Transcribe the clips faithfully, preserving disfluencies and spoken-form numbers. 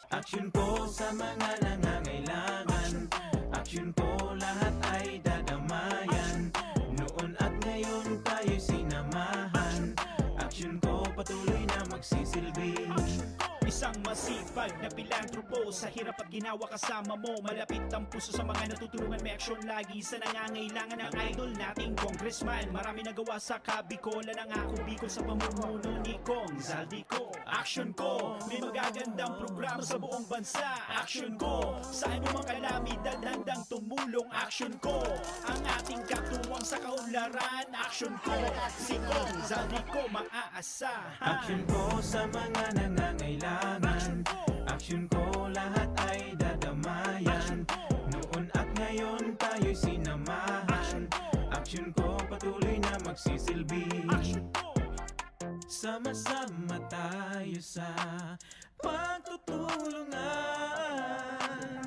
Aksyon ko sa mga nangangailangan. Aksyon ko, lahat ay dadamayan. Noon at ngayon tayo'y sinamahan. Aksyon ko, patuloy na magsisilbi. Isang masipag na pilantropo, sa hirap at ginawa kasama mo. Malapit ang puso sa mga natutulungan, may aksyon lagi sa nangangailangan. Ang idol nating congressman, marami nagawa sa Kabicol. Ang ako Bicol sa pamumuno ni Cong Zaldy Co. Aksyon ko, may magagandang programa sa buong bansa. Aksyon ko, sa anumang kalamidad handang tumulong. Aksyon ko, ang ating katuwang sa kaunlaran. Aksyon ko, si Cong Zaldy Co maaasahan. Aksyon ko sa mga nangangailangan. Aksyon ko, lahat ay dadamayan. Noon at ngayon tayo'y sinamahan. Aksyon ko, patuloy na magsisilbi. Sama-sama tayo sa pagtutulungan.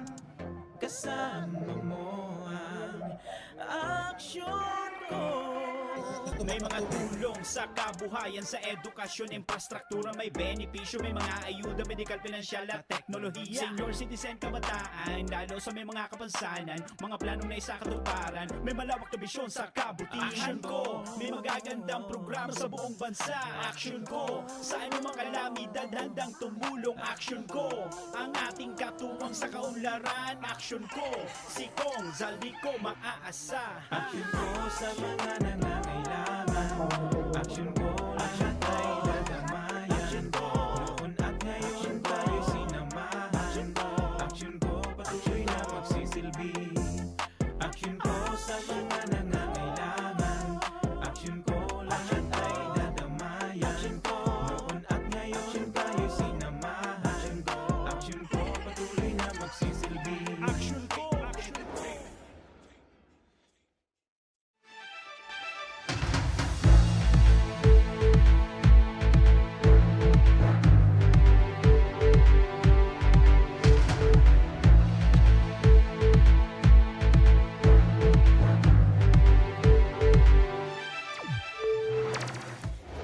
Kasama mo ang aksyon ko. May mga tulong sa kabuhayan, sa edukasyon, infrastruktura, may benepisyo, may mga ayuda, medikal, pinansyal at teknolohiya. Senior citizen, kabataan, lalo sa may mga kapansanan, mga planong naisakatuparan, may malawak na bisyon sa kabutihan. Aksyon ko, may magagandang programa sa buong bansa. Aksyon ko, sa anumang kalamidad handang tumulong. Aksyon ko, ang ating katuwang sa kaunlaran. Aksyon ko, si Cong Zaldy Co maaasahan. Aksyon ko sa mga nangangailangan. Aksyon ko, lahat ay dadamayan. Noon at ngayon tayo sinamahan. Aksyon ko, patuloy na magsisilbi. Aksyon ko sa mga nangangailangan. Aksyon ko, lahat ay dadamayan. Noon at ngayon tayo sinamahan. Aksyon ko, patuloy na magsisilbi. Aksyon ko, aksyon ko.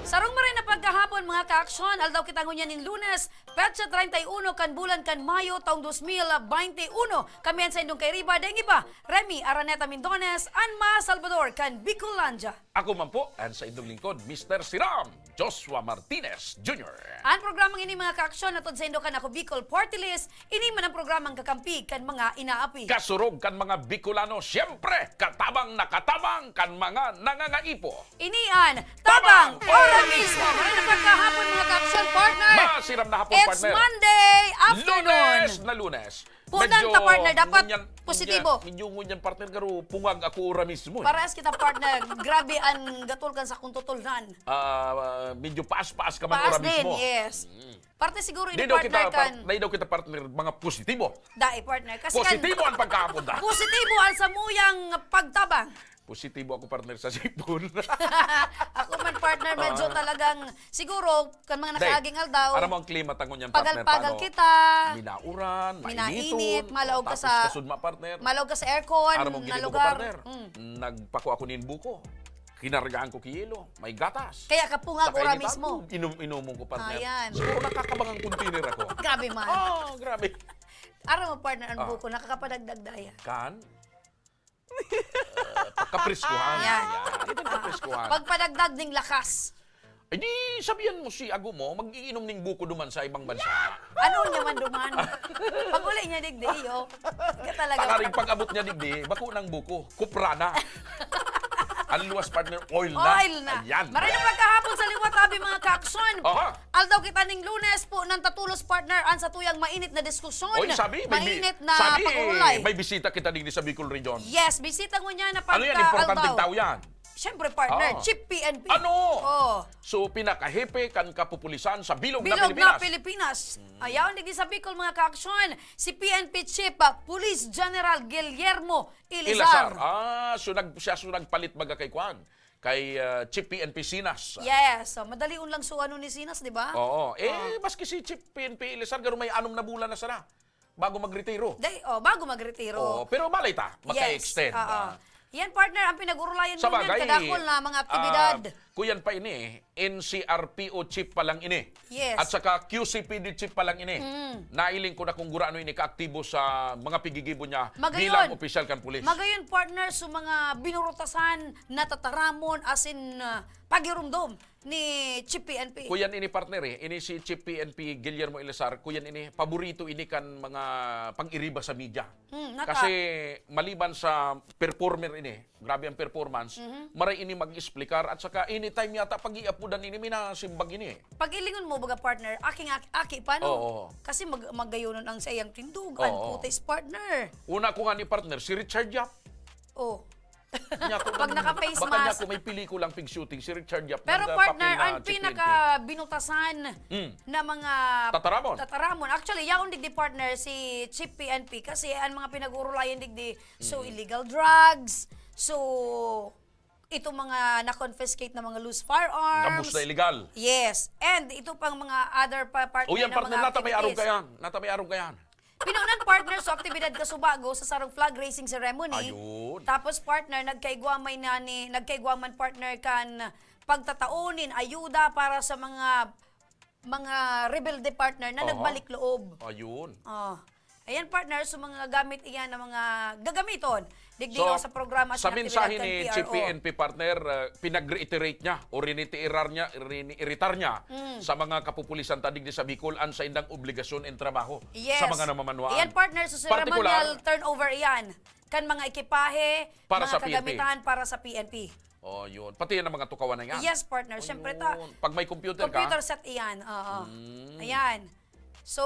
Sarong maray na pagkahapon, mga kaaksyon. Aldaw kita ngunyan nin Lunes, petsa treinta y uno kan bulan kan Mayo, taong dos mil baynte uno. Kami an saindong kairiba, daing iba, Remy Araneta Mindones, an mga Salvador kan Bicolandia. Ako man po, an saindong lingkod, Mister Siram, Joshua Martinez Junior. An programang ini, mga kaaksyon, hatod saindo kan Ako Bicol Party List. Ini man an programang kakampi kan mga inaapi. Kasurog kan mga Bicolano, siyempre, katabang na katabang kan mga nangangaipo. Ini an Tabang Ora Mismo. Maray na pagkahapon, mga kaaksyon, partner. Masiram na hapon, partner. It's Monday afternoon. Lunes na Lunes. Punan ka, partner, dapat positibo. Medyo ngunyan, partner, garo pungag ako ora mismo, eh. Parehas kita, partner. Grabe an gatol kan sakong tutulnan. Ah, medyo paas-paas ka man ora mismo. Paas din, yes. Mm. Parte siguro ini, partner, kan dai daw kita, partner, mga positibo. Dai, partner. Kasi kan positibo an pagkahapon da. Positibo an samuyang pagtabang. Positibo ako, partner, sa sipon. Ako man, partner, medyo talagang, siguro, kan mga nakaaging aldaw, aram mo ang klima ta ngunyan, partner, pagal-pagal kita. Minauran, minainit, malaog ka sa, kasudma, partner, malaog ka sa aircon na lugar. Aram mo ang ginibo ko, partner? Mm. Nagpako ako nin buko. Kinargaan ko ki yelo, may gatas. Kaya kapungag ora mismo. Inom-inomon ko, partner. Ayan. Siguro nakakabang ang container ako. Grabe man. Oh, grabe. Aram mo, partner, ang buko, nakakapadagdag daya. Kan? Ah, pagkapreskuhan. Yan. Yan. Ito ang kapreskuhan. Pagpadagdag ning lakas. Eh, di, sabihan mo si ago mo, mag-iinom ning buko duman sa ibang bansa. Ano niya man duman? Pag-uli niya digdi, yo. Ka talaga. Takaring pag-abot niya digdi, bako ng buko. Kupra na. Ang luwas, partner, oil na. Oil na. Ayan. Maray na pagkahapon sa liwat, abi, mga kaaksyon. Aha. Aldaw kita ning Lunes po, nang tatulos, partner, an satuyang mainit na diskusyon. Oy, sabi, may bi-, mainit na sabi, pag-uulay. May bisita kita digdi sa Bicol Region. Yes, bisita ngunyan na pagka-aldaw. Ano yan? Importanteng tao yan? Siyempre, partner, Chief P N P. Ano? Oh. So, pinakahepe kan kapupulisan sa bilog na Pilipinas. Bilog na Pilipinas. Hmm. Ayaw, digdi sa Bicol, mga kaaksyon, si P N P Chief, ah, Police General Guillermo Elizar. Elizar. Ah, so nag-, siya so nagpalit baga kay Kwan? Kay, ah, Chief P N P Sinas. Yes. So, madali lang so ano ni Sinas, di ba? Oo. Eh, maski si Chief P N P Elizar, garo may anom na bulan na sana bago magretiro. Day, oh, bago magretiro. Oo, pero malay ta, maka-extend. Yes. Oo. Ah, Yan, partner, ang pinag-urulayan Sa ninyo, bagay, kadakol na mga aktibidad. ah, kuyan pa ini, N C R P O chief pa lang ini. Yes. At saka Q C P D chief pa lang ini. Mm. Nailing ko na kung gurano ini kaaktibo sa mga pigigibo niya Magayon. bilang opisyal kan pulis. Magayon, partner, sa mga binurutasan, natataramon, asin ah, pagirumdom ni Chief P N P. Kuyan ini, partner, eh. Ini si Chief P N P Guillermo Elizar, kuyan ini, paborito ini kan mga pag-iriba sa media. Hmm, naka- Kasi maliban sa performer ini, grabe ang performance, Mhm. maray ini mag-explicar at saka anytime yata pag-iapodan ini, may nasimbag ini eh. Pag ilingon mo, baga partner, aking aki, aki pa, no? Oo. Kasi mag magayonon ang sayang tindog, Oo. ang putis partner. Una ko nga ni partner, si Richard Yap. Oh. Niya ako Pag man- naka-face baka niya mask. ako may pelikulang pig-shooting si Richard Yap Pero ng, ah, partner, papel na ang G P N P. pinaka binutasan Mm. na mga Tataramon. tataramon. Actually, yaon digdi partner si Chief P N P kasi ang mga pinag-uurulayan digdi, so Mm. illegal drugs, so itong mga na-confiscate na mga loose firearms. Gabos na illegal. Yes. And ito pang mga other pa partner O yan, na partner, mga nata may arog activities. kayan. Nata may arog kayan. Pinunan partner sa aktibidad kasubago sa sarong flag raising ceremony. Ayun. Tapos partner, nagkaigwa may nani, nagkaigwa man partner kan pagtatao nin ayuda para sa mga mga rebelde partner na Aha. nagbalik loob. Ayun. Oh. Ayan partner, so mga gamit iyan na mga gagamiton. Digdi So, sa programa sa sa ating mensahe ni P R O. G P N P partner, uh, pinag-reiterate niya o rinitiirar niya, riniiritar niya Mm. sa mga kapupulisan ta digdi sa Bicol ang saindang obligasyon and trabaho Yes. sa mga namamanwaan. Iyan partner, so Partikular. ceremonial turnover iyan. Kan mga ekipahe, Para mga sa P N P. kagamitan para sa P N P. Oh, yun. Pati yan ang mga tukawan na yan. Yes, partner. Oh, Siyempre ta. Yun. Pag may computer ka. Computer set iyan. Oo. Mm. Ayan. So,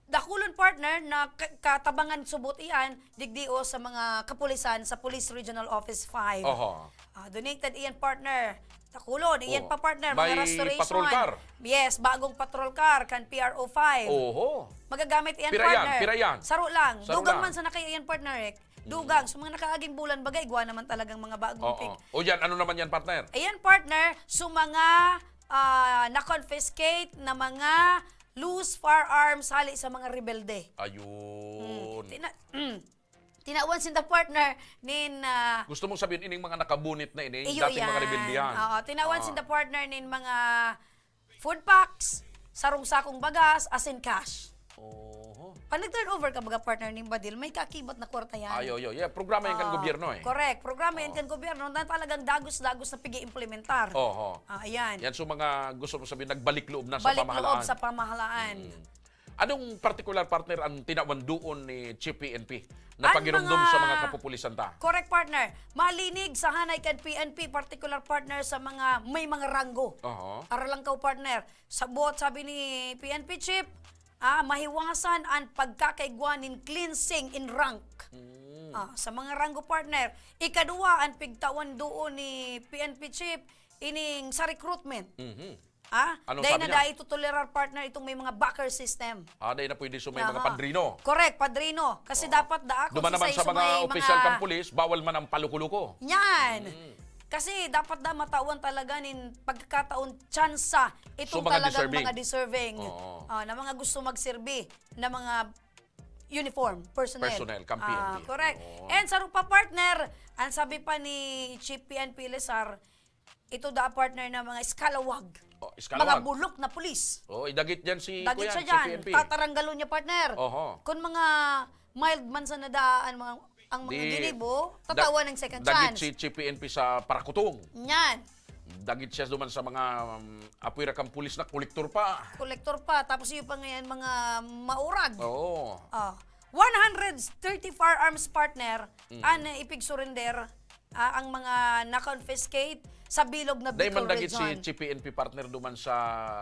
dakulon partner na ka- katabangan subot iyan, digdi o sa mga kapulisan sa Police Regional Office five. Oho. Ah, donated iyan partner. Takulon, iyan Oo. pa partner, mga May restoration. patrol car. Yes, bagong patrol car kan P R O five. Oho. Magagamit iyan Pira yan, partner. pira yan. Saro lang. Saro Dugang lang. man sa nakayo iyan partner, eh. Dugang. So mga nakaaging bulan, bagay, igwa naman talagang mga bagong Oo. pig. O yan, ano naman yan, partner? Ayan partner, so mga ah, na-confiscate na mga loose firearms hali sa mga rebelde. Ayun. Hmm. Tina- Tinawan sinda partner nin ah, Gusto mong sabihin, ining mga nakabunit na ini, Iyo dating mga iyan. rebelde yan. Oo, tinawan Ah. sinda partner nin mga food packs, sarong sakong bagas, asin cash. Oho. Pag nag-turnover ka, baga partner nin badil, may kakibat na kwarta yan. Ay, oy, oy. Yeah, programa yan kan Oo. gobyerno eh. Correct. Programa yan Oo. kan gobyerno na talagang dagos-dagos na pig-iimplementar. Oho. Ah, ayan. Yan so mga gusto mo sabihin, nagbalik loob na sa Balik loob pamahalaan. sa pamahalaan. Mm. Anong partikular, partner, ang tinawan doon ni Chief P N P na Ang pagirumdom mga sa mga kapupulisan ta? Correct, partner. Malinig sa hanay kan P N P, particular, partner, sa mga may mga ranggo. Aha. Aralangkaw, partner. Sabot, sabi ni P N P Chief, ah, mahiwasan ang pagkakaigwa nin cleansing in rank. Mm. Ah, sa mga ranggo, partner. Ikaduwa, ang pigtawan doon ni P N P Chief, ining sa recruitment. Mhm. Ah, Anong dai sabi na niya? dai itotolerar, partner, itong may mga backer system. Ah, dai na pwede so may mga Aha. padrino. Correct, padrino. Kasi Oo. dapat da ako Duman si naman sa Saiso mga may opisyal mga kang pulis, bawal man ang paluko-luko. Yan. Mm. Kasi dapat da matawan talaga nin pagkakataon, tsansa itong So, mga talagang deserving. mga deserving. Oo. Ah, na mga gusto magserbi na mga uniform, personnel. Personnel, kang Ah, P N P. correct. Oo. And sa rupa partner, ang sabi pa ni Chief P N P Lesar, ito da partner na mga eskalawag. Oh, eskalawag. Mga bulok na pulis. Oh, idagit diyan si Dagit kuya, siya si dyan. P N P. Tataranggalon niya, partner. Oho. Kung mga mild man sa nadaan, mga, ang mga Di, ginibo, da- tatawan ng second dagit chance. si Chief P N P sa parakutong. Yan. Dagit siya duman sa mga um, apwera kang pulis na kolektor pa. Kolektor pa. Tapos yung pa ngayon, mga maurag. Oo. Oh. One hundred thirty firearms, partner, Mm. ang ipig-surrender ah, ang mga na-confiscate sa bilog na Dahil Bicol man dagit si region. Chief P N P partner duman sa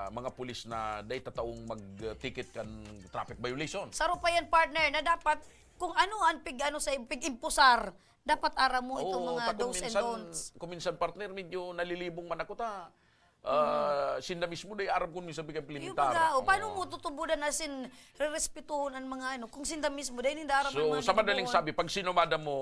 mga pulis na dahil tataong mag-ticket kan traffic violation. Saro pa yan, partner, na dapat kung ano ang pig-ano sa pig-impusar, dapat aram mo itong Oo, mga ta kung do's and minsan, don'ts. Kung minsan, partner, medyo nalilibong man ako ta. Ah, sinda mismo, dai aram kung minsan bigay Yung implementar. Pag, oh, paano Oo. mo tutubudan as in, rerespetuhon ang mga ano, kung sinda mismo, dai ninda aram ang So, mga sa madaling gigibohon. Sabi, pag sinumada mo,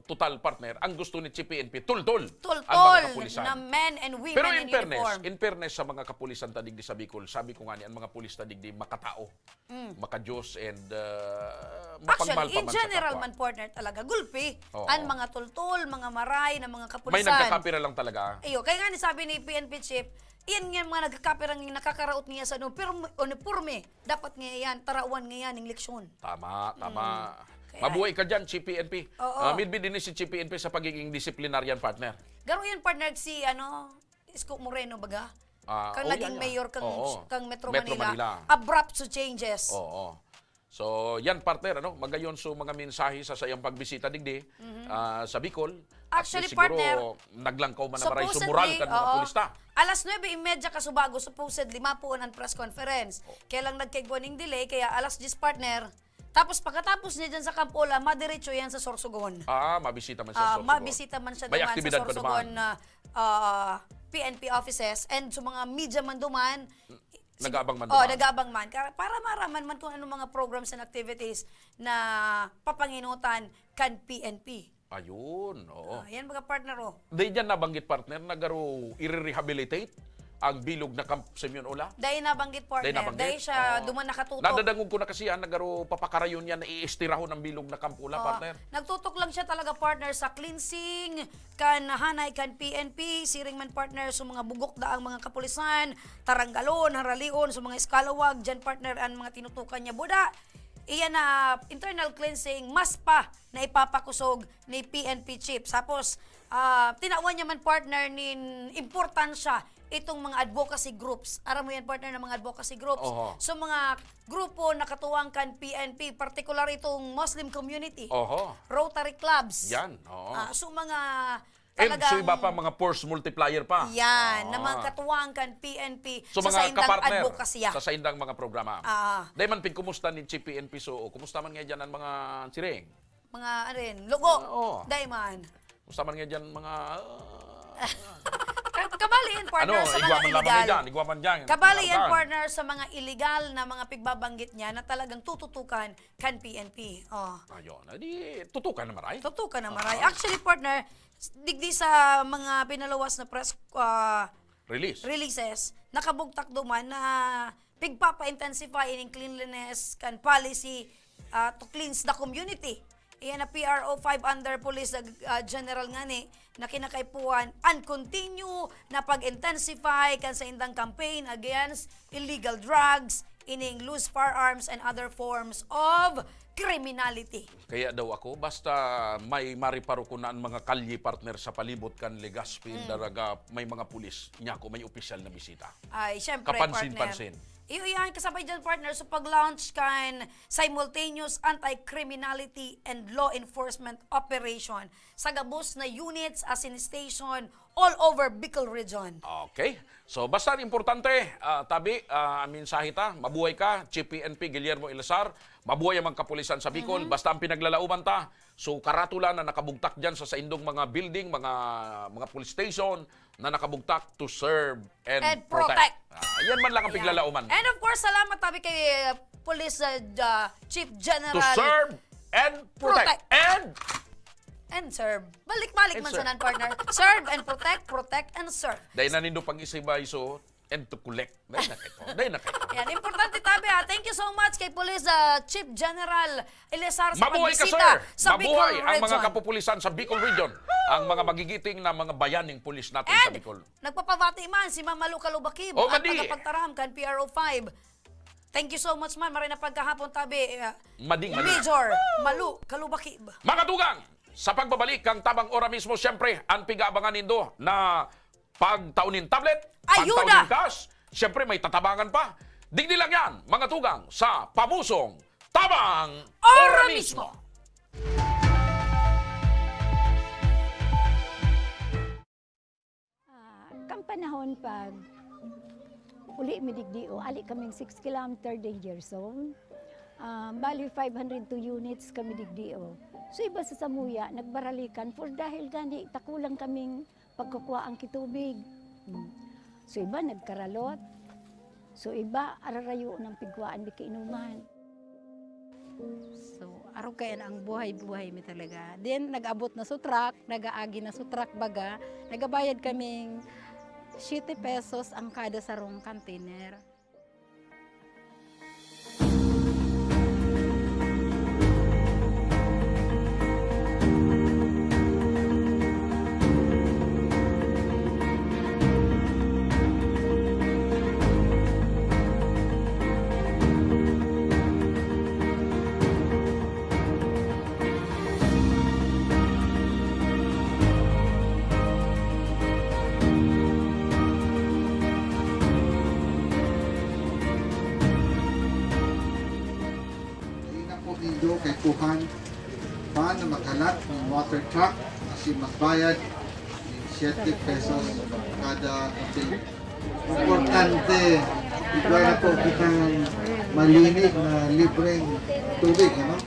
total partner, ang gusto ni Chief P N P, tultol ang mga Tultol kapulisan. Na men and women Pero in in fairness, uniform. In fairness sa mga kapulisan ta digdi sa Bicol, sabi ko nga ni, ang mga pulis ta digdi makatao, Mm. Makadiyos, and, ah, mapagmahal Actually, pa in man sa general kapwa. Man, partner, talaga, gulpi Oo. Ang mga tultol, mga maray na mga May kapulisan. Nagkakapira lang talaga. Iyo, kaya nga ni sabi ni P N P chief, iyan nga mga nagkakapirang nakakaraot niya sa ano, pero uniporme. Dapat nga yan, tarawan nga yan, ng leksyon. Tama, tama. Mm. Kaya Mabuhay ka dyan, Chief P N P. Oo. Ah, midbid din si Chief P N P sa pagiging disciplinarian partner. Garo yan, partner, si, ano, Isko Moreno, baga? Ah, Kang oh, naging yan, yan. Mayor kang, Oo. Kang Metro Metro Manila. Manila. Abrupt to changes. Oo. So, yan, partner, ano? Magayon so mga mensahe sa sayang pagbisita digdi, Mhm. ah, sa Bicol. At Actually, siguro, partner, naglangkaw man na maray supposedly, sumural kan mga oo. Pulista. Alas nuebe y media kasubago, supposedly, mapoon ang press conference. Oh. Kaya lang nagkaigwa ning delay, kaya alas diyes, partner. Tapos pagkatapos niya dyan sa Camp Ola, madiretso yan sa Sorsogon. Ah, mabisita man siya Ah, sa Sorsogon. Mabisita man siya May duman sa aktibidad pa Sorsogon duman. Na, ah, P N P offices. And sa mga media man duman, Nag-aabang man Oh, duman. Nag-aabang man. Ka-, para maraman man kung anong mga programs and activities na papanginutan kan P N P. Ayun, oo. Ah, yan mga partner, oh. Dai dyan nabanggit, partner, na garo i-rehabilitate ang bilog na Camp Simeon Ola? Dai nabanggit, partner. Dai nabanggit? Dai siya Oo. Duman nakatutok. Nadadangog ko na kasi yan, na garo papakarayon yan, na iistirahon ang bilog na Camp Ola, Oo. Partner. Nagtutok lang siya talaga, partner, sa cleansing, kan hanay kan P N P, siring man partner sa mga bugok daang mga kapulisan, taranggalon, haralion, sa mga eskalawag, dyan partner an mga tinutukan niya. Buda, iyan na internal cleansing, mas pa na ipapakusog ni P N P chief. Tapos, ah, tinawan niya man partner nin importansya itong mga advocacy groups. Aram mo yan, partner, ng mga advocacy groups? Oho. So, mga grupo na katuwang kan P N P, partikular itong Muslim community, Oho. Rotary clubs. Yan, oo. Ah, so, mga And so, talagang iba pa, mga force multiplier pa. Yan, na mga Ah. katuwang kan P N P So, sa mga saindang kapartner advokasya. Sa saindang mga programa. Ah. Dai man pigkumusta ni Chief P N P, so, kumusta man nga dyan ang mga siring? Mga, ano rin, lugo. Oo. Dai man. Kumusta man nga dyan mga, ah, Ka-, kabali yan, partner, Ano, sa mga igwa man lamang illegal. Yan dyan, igwa man dyan. Kabali yan, Kargaan. Partner, sa mga illegal na mga pigbabanggit niya na talagang tututukan kan P N P. Oh. Ayun, di, tutukan na maray. Tutukan na maray. Ah. Actually, partner, s-, digdi sa mga pinaluwas na press, ah, Release. Releases, nakabugtak duman na pigpapa-intensify ining cleanliness kan policy, ah, to cleanse the community. Iyan na P R O five under Police, ah, General ngani na kinakaipuhan an continue na pag-intensify kan saindang campaign against illegal drugs, ining loose firearms and other forms of criminality. Kaya daw ako, basta may mariparo ko na ang mga kalye, partner, sa palibot kan Legazpi, Mm. Daraga, may mga pulis. Niya ako, may opisyal na bisita. Ay, syempre, Kapansin-pansin. Partner. Iyo, iyan, kasabay dyan, partner, sa pag-launch kan simultaneous anti-criminality and law enforcement operation sa gabos na units asin station all over Bicol Region. Okay. So, basta ang importante, ah, tabi, ah, ang mensahe ta, mabuhay ka, Chief P N P Guillermo Eleazar, mabuhay ang mga kapulisan sa Bicol, Mhm. basta ang pinaglalaoman ta, so, karatula na nakabugtak dyan sa saindong mga building, mga, mga police station na nakabugtak to serve and And protect. Protect. Ah, yan man lang ang Ayan. Piglalaoman. And of course, salamat tabi kay, uh, Police, uh, uh, Chief General To serve and protect. Protect. And And serve. Balik-balik And man serve. Sanan, partner. Serve and protect, protect and serve. Dahil na nindo pag-isibay, so, and to collect. Dahil na kayo. Dahil na kayo. Yan, importante tabi, ha. Thank you so much kay Police, ah, Chief General Eleazar sa Mabuhay ka, pagbisita sir. Sa Bicol Mabuhay ang mga Region. Kapupulisan sa Bicol Region. Ang mga magigiting na mga bayaning pulis natin sa And Bicol. Nagpapabati man si Ma'am Malu Kalubakib Oh, at madi. Tagapagtaram kan P R O five. Thank you so much, ma'am. Maray na pagkahapon, tabi, eh, Mading, mading. Major Malu Kalubakib. Mga tugang, sa pagbabalik kang Tabang Ora Mismo, siyempre, ang pig-aabangan nindo na pagtao nin tablet, pagtao Ayuda! Nin cash, siyempre, may tatabangan pa. Digdi lang yan, mga tugang, sa Pamusong Tabang Ora Ora Mismo. Mismo. Ah, kan panahon pag uli mi digdi, o, ali kaming six kilometer danger zone. Ah, bali, five hundred two units kami digdi, o. So, iba sa samuya, nagbaralikan for dahil gani, takulang kaming pagkukuhaan ki tubig. Hmm. So, iba nagkaralot. So, iba ararayo ng pigwaan di kainuman. So, arog kaya na ang buhay-buhay mi talaga. Then, nag-abot na sa truck, nag-aagi na sa truck baga, nagabayad kaming siyete pesos ang kada sarong container. Dai na po nindo kaipuhan pa na maghalat nin water truck asin magbayad nin siyete pesos kada container. Importante, igwa na po kitang malinig na libreng tubig, ano?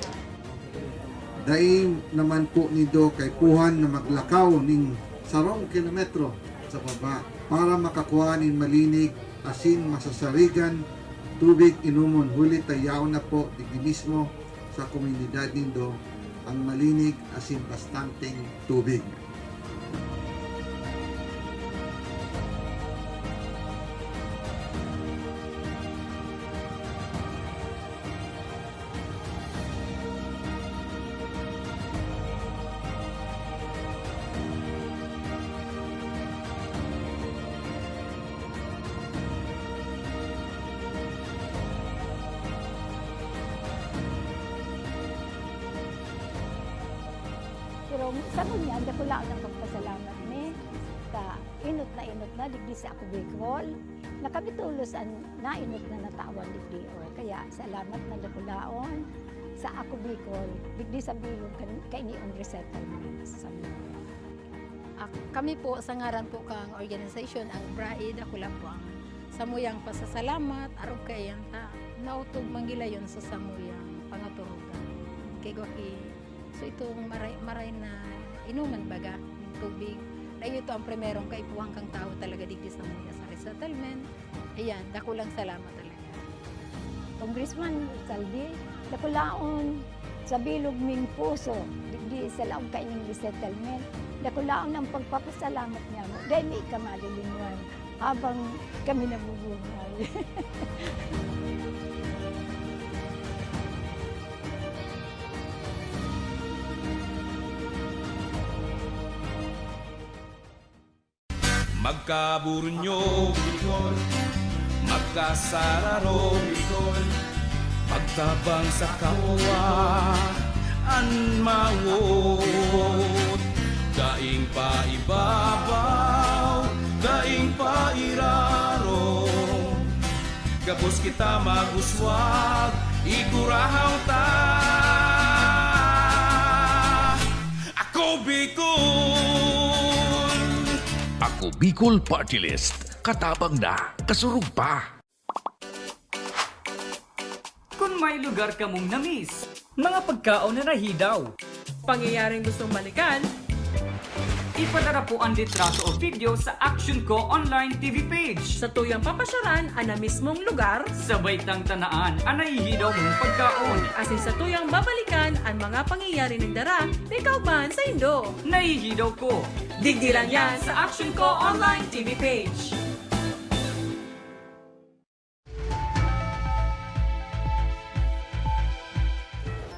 Dai naman po nindo kaipuhan na maglakaw nin sarong kilometro sa baba para makakua nin malinig asin masasarigan tubig inomon, huli ta yaon na po digdi mismo sa komunidad nindo ang malinig asin bastanteng tubig. Pero sa ngunyan, dakulaon ang pagpasalamat mi ta enot na enot na digdi sa Ako Bicol, na kami tolos an naenot na natawan digdi. Or kaya, salamat na dakulaon sa Ako Bicol, digdi sa bilog kan-, kainiong resettlement sa Samoa. Ah, kami po, sa ngaran po kang organisasyon, ang BRAE, dakula po ang samuyang pasasalamat, arog kaiyan ta naotob manggilayon sa samuyang pangaturugan. Kay gwa ki So, itong maray, maray na inuman baga, yung tubig, na ito ang primerong kaipuhan kang tawo talaga digdi sa mga sa resettlement. Ayan, dakulang salamat talaga. Congressman Saldi, dakulaon sa bilog ming puso, digdi sa laog kaining resettlement, dakulaon ang pagpapasalamat niya mo. Dahil may ka malilinwan. Habang kami nabubuhay. Magkaburunyo, Bicol. Magkasararo, Bicol. Magtabang sa kapwa an mawot. Daing paibabaw, daing pairarom. Gabos kita mag-uswag, igurahaw ta. Ako Bicol! Ako Bicol Party List. Katabang na, kasurog pa. Kun may lugar kamong na-miss, mga pagkaon na nahidaw, pangyayaring gustong balikan, ipadara po an litrato o video sa Action Co Online T V page. Satuyang papasyaran an na mismong lugar. Sabay tang tanaan an nahihidaw mong pagkaon. Asin satuyang babalikan an mga pangyayari nagdara ni kauban saindo. Nahihidaw ko. Digdi lang yan sa Action Co Online T V page.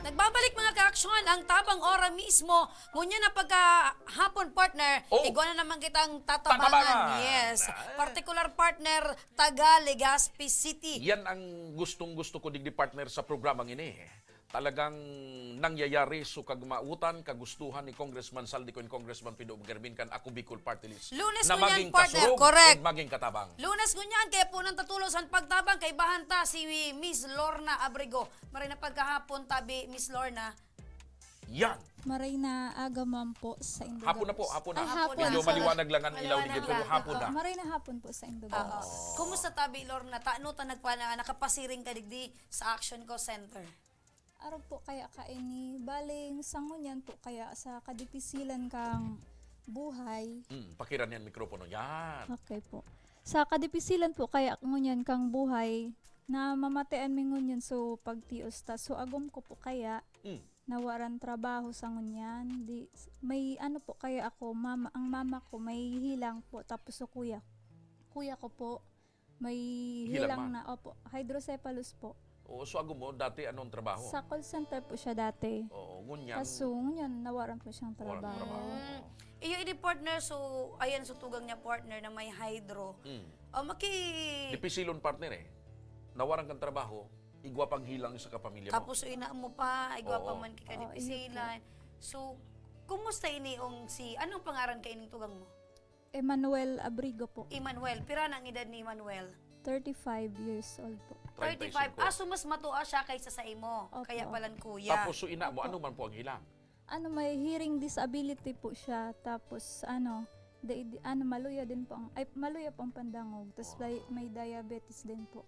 Nagbabalik, mga ka-aksyon, ang Tabang Ora mismo. Ngunyan na pagkahapon, partner, Oh. igwa na naman kitang tatabangan. Tatabangan. Yes. Ah. Particular partner, taga Legazpi City. Yan ang gustong-gusto ko digdi, partner, sa programang ini. Talagang nangyayari so kagmawotan, kagustuhan ni Congressman Saldi Coen, Congressman Fido Germin kan Ako Bicol Party List Lunes na ngunyan, maging partner, kasurog correct. Ug maging katabang. Lunes ngunyan, kaya po nang tatulos ang pagtabang, kaibahan ta si Miss Lorna Abrigo. Maray na pagkahapon, tabi, Miss Lorna. Yan. Maray na aga man po sa indo Hapon na po, gabos. Hapon na. Ay, hapon. Medyo maliwanag lang ang ilaw ni Maliwanag Gilberto. Hapon na. Maliwanag lang. Oo, maray na hapon po sa indo gabos. Oo. Kumusta, tabi, Lorna? Tano ta nagpa-, na-, nakapasiring ka digdi sa Action Co Center? Arog po kaya kaini, baling sa ngunyan po kaya sa kadipisilan kang buhay. Hmm, pakiran yan mikropono. Yan. Okay po. Sa kadipisilan po kaya ngunyan kang buhay, namamatean mi ngunyan so pagtios ta. So agom ko po kaya, Mm. nawaran trabaho sa ngunyan. Di, may ano po kaya ako, mama, ang mama ko may hilang po, tapos so kuya, kuya ko po, may Hilang hilang man. na, opo, hydrocephalus po. Oo, so agom mo, dati anong trabaho? Sa call center po siya dati. Oo, ngunyan. Kaso, ngunyan, nawaran po siyang Waran trabaho. trabaho. Mm. Oo. Iyo, ini partner, so, ayan, so tugang niya partner na may hydro. Mm. O, maki- Dipisilon partner eh. Nawaran kang trabaho, igwa pang hilang sa kapamilya mo. Tapos, so, ina mo pa, igwa pa Oo. man Oo, iyo po. kadipisilan. So, kumusta ini yung si, anong pangaran ka ining tugang mo? Emmanuel Abrigo po. Emmanuel, pira na ang edad ni Emmanuel? Thirty-five years old po. Thirty-five. Treinta y cinco. Ah, so mas matua siya kaysa sa imo. Opo. Kaya palan kuya. Tapos, so ina mo, Opo. ano man po ang hilang? Ano, may hearing disability po siya. Tapos, ano, di, di, ano, maluya din po ang, ay, maluya po ang pandangog. Tapos, Wow. may, may diabetes din po.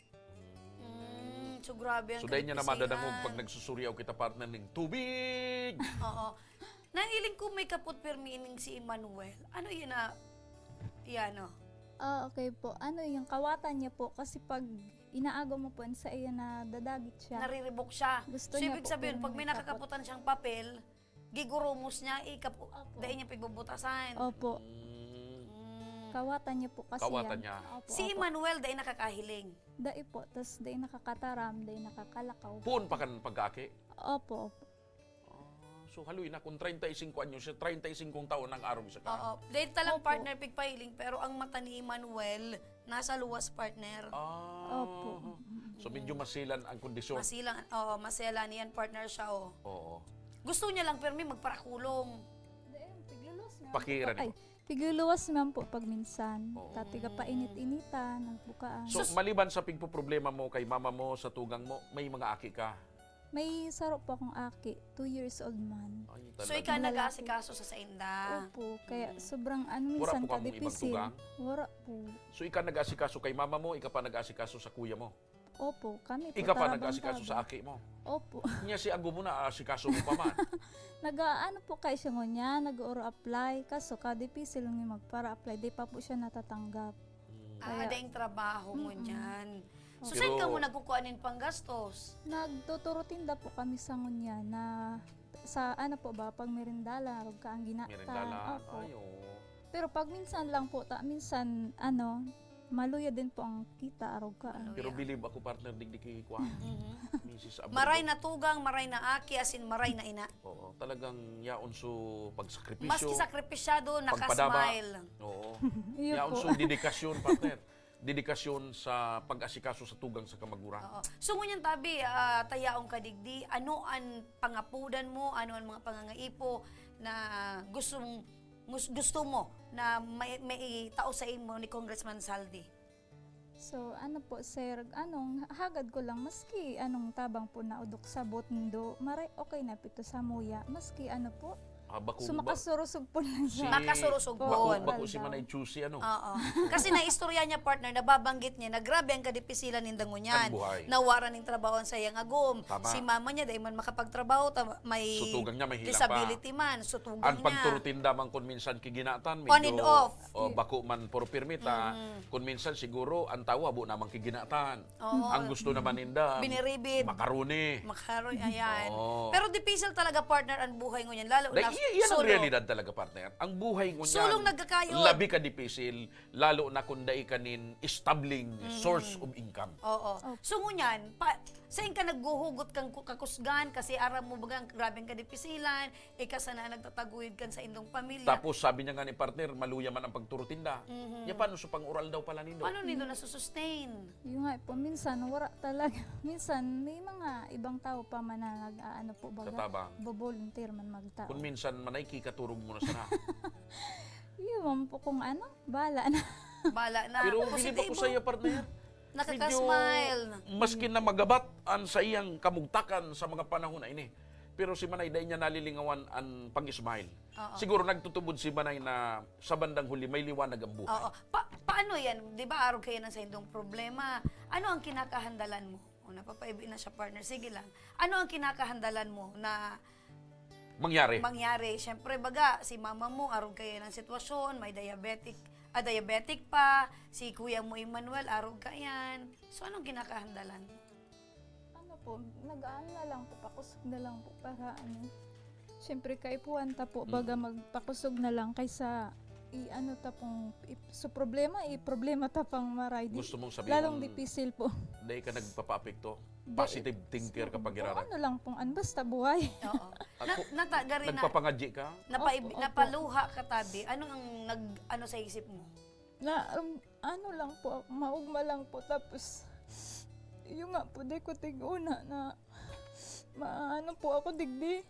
Mm, so grabe ang So, dahil niya na kadipisilan. madadangog pag nagsusuriyaw kita, partner, ning tubig! Oo. Nahiling ko may kapot pirmi ining si Emmanuel. Ano yun na, yan, oh? Ah, okay po. Ano yung kawatan niya po? Kasi pag inaagaw mo po sa iya, nadadagit siya. Nariribok siya. Gusto So, niya ibig po sabihin, pirmi pag may kapot. nakakaputan siyang papel, gigurumos niya, eh, kapu-, Opo. dahil niya pigbubutasan. Opo. Mm. Mm. Kawatan niya po kasi Kawatan yan. niya. Opo, Si opo. Emmanuel, dahil nakakahiling. Dai po, tas dai nakakataram, dai nakakalakaw. Poon pa kan pagkaaki? Opo, opo. Ah, so haloy na, kung treinta y cinco anyos siya, treinta y cinco taon ang arog sa ka. Oo. Dahil talang Opo. partner pigpahiling, pero ang mata ni Emmanuel, nasa luwas, partner. Ah. Opo. So medyo masilan ang kondisyon. Masilan, oo, masilan yan, partner siya, oh. Oo. Gusto niya lang, pero may magparakulong. Dai, pigluluwas niya. Pakira Ay, niyo. pigluluwas man po pag minsan. Oo. Tatiga pa init-initan, nagbukaan. So, Sus- maliban sa pigpoproblema mo kay mama mo, sa tugang mo, may mga aki ka? May saro po akong aki, two years old man. Ay, So, talaga. ikaw Lalaki. nag-aasikaso sa sainda? Opo, kaya Mm. sobrang ano, Wala minsan po kamong ibang kadipisil. tugang? Wala po. So, ikaw nag-aasikaso kay mama mo, ikaw pa nag-aasikaso sa kuya mo? Opo, kami po, Ikaw pa tarabang nag-aasikaso sa tabang. aki mo? Opo. Nya si ago mo na, aasikaso mo pa man? Nag-aano po kayo siya ngunyan, nag-oro apply, kaso kadipisil nga magpara-apply, di pa po siya natatanggap. Mm. Ah, Kaya daing trabaho mo Mm-mm. niyan. So, Pero saan ka mo nagkukuha nin panggastos? Nagtuturo tinda po kami sa ngunyan na sa, ano po ba, pag merindala, arog ka ang ginatan. Merindala, Opo. ay, oo. Pero pag minsan lang po, ta, minsan, ano, maluya din po ang kita, arog ka. Maluya. Pero believe ako, partner, digdi kay Kwan. Mhm. Misis Abreu. Maray na tugang, maray na aki, as in, maray na ina. Oo, talagang yaon so pagsakripisyo, Maski sakripisyado, pagpadaba. nakasmile. Oo. Iyo Yaon po. so dedikasyon, partner. Dedikasyon sa pag-asikaso sa tugang sa kamaguran. Oo. So, ngunyan tabi, ah, tayaon ka digdi, ano an pangapodan mo, ano an mga pangangaipo na gusto mong, gus-, gusto mo na may, maitao sa imo ni Congressman Saldi? So, ano po, sir, anong hagad ko lang, maski anong tabang po na udok sabot nindo, maray, okay na pito sa muya, maski ano po, Ah, bako So, ba? makasurusog po lang Si siya. Makasurusog Bako, po. bako si Aldaw. Manay Chusi, ano? Oo. Kasi naistorya niya, partner, nababanggit niya na grabe ang kadipisilan ninda ngunyan. Ang buhay. Nawaran ning trabaho ang sayang agom. Tama. Si mama niya, dai man makapagtrabaho, ta-, may Sutugang niya, may hilang pa. disability man, sutugang Ang niya. pagturutinda man kun minsan kiginatan, On and medyo, off. oh, bako man puro pirmita. Mm. Kun minsan siguro, ang tawo, habo namang kiginatan. Oo. Ang gusto naman ninda, Biniribid. macaroni. Macaroni, ayan. Oo. Pero dipisil talaga, partner, ang buhay ngunyan, lalo Dahil na iya-, iyan ang solo. realidad talaga, partner. Ang buhay ngunyan, Solong nagkakayo. labi ka dipisil, lalo na kung dai ka nin establing Mm. source of income. Oo. Opo. So, ngunyan, pa, sain ka naghuhugot kang ku-, kakusgan kasi aram mo bagang grabeng kadipisilan, ika sana nagtataguyod kan sa indong pamilya. Tapos sabi niya nga ni partner, maluya man ang pagturutinda. Mhm. Ya, paano sa pang-oral daw pala nindo? Paano nindo nasusustain? Yun nga po, minsan wala talaga. Minsan may mga ibang tao pa man na nag-aano po, baga, Tatabang. bo-volunteer man magtao. Kung minsan, manay, kikaturog mo na sana. Yun man po kung ano, bala na. Bala na. Pero Kung bilib hindi ako mo, sa iya, partner. Nakaka-smile. Medyo, maski na magabat ang sa iyang kamugtakan sa mga panahon na ini, pero si Manay, dai niya nalilingawan ang pag-smile. Oo. Siguro nagtutubod si Manay na sa bandang huli, may liwanag ang buhay. Oo. Pa-, paano yan? Di ba, arog kayo ng sa indong problema? Ano ang kinakahandalan mo? O, napapaibi na siya, partner. Sige lang. Ano ang kinakahandalan mo na Mangyari. mangyari? Siyempre, baga, si mama mo, arog kayo ng sitwasyon, may diabetic, diabetic pa, si kuya mo Emmanuel, arog kaiyan. So, anong kinakahandalan mo? Ano po, nag-aano na lang po, pakusog na lang po para ano. Siyempre, kaipuhan ta po, Mm. baga magpakusog na lang kaysa i-ano ta pong, i-, so problema, i-problema ta pang maray. Di, Gusto mong sabihin, lalong dipisil po. Dai ka nagpapaapekto? Dai, Positive thinker ka pag kung irarat? ano lang pong, ano, basta buhay. Oo. Ako, Na, natagari na, nagpapangadyi ka? Napaibi-, Opo, opo. napaluha ka, tabi. Ano ang nag-, ano sa isip mo? Na, um, ano lang po, maugma lang po. Tapos, yun nga po, di ko tig-una na maano po ako digdi.